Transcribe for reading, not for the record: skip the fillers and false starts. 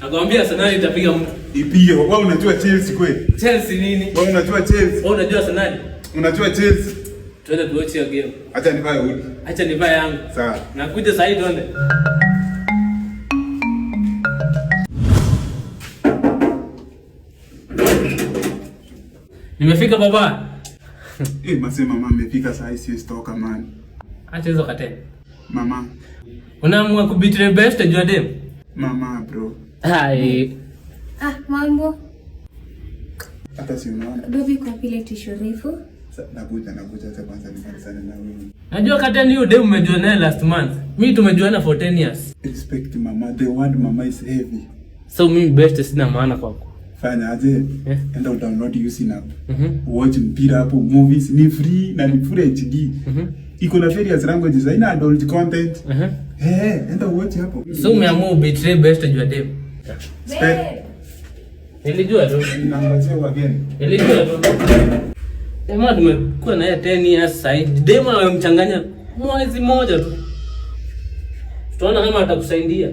Nakwambia Arsenal itapiga mtu. Ipige. Wewe unajua Chelsea kweli? Chelsea nini? Wewe unajua Chelsea? Wewe unajua Arsenal? Unajua Chelsea? Twende tuwatch hiyo game. Acha nivae hoodie. Acha nivae yangu. Sawa. Nakuja sasa hivi twende. Nimefika baba. Eh, mase mama amefika saa hii siwezi toka man. Acha hizo kateni. Mama, Unaamua kubetray best juu ya dem? mama bro. Hai. Ah, mambo. Hata si unaona. Baby kwa pile tisho refu. Nakuja nakuja hata kwanza nimalizane na wewe. Najua kateni hiyo dem umejuana naye last month. Mimi tumejuana for 10 years. Respect mama, the word mama is heavy. So mimi best sina maana kwako. Fanya aje? Eh. Enda udownload Usin app. Mhm. Watch mpira hapo, movies ni free na ni full HD. Iko na various languages, haina adult content. Eh, enda uwatch hapo. So umeamua ubetray best juu ya dem. Spend. Nilijua tu. Nangojea again. Nilijua tu. Jamaa tumekuwa naye 10 years sasa hivi. Demu amemchanganya mwezi mmoja tu. Tutaona kama atakusaidia.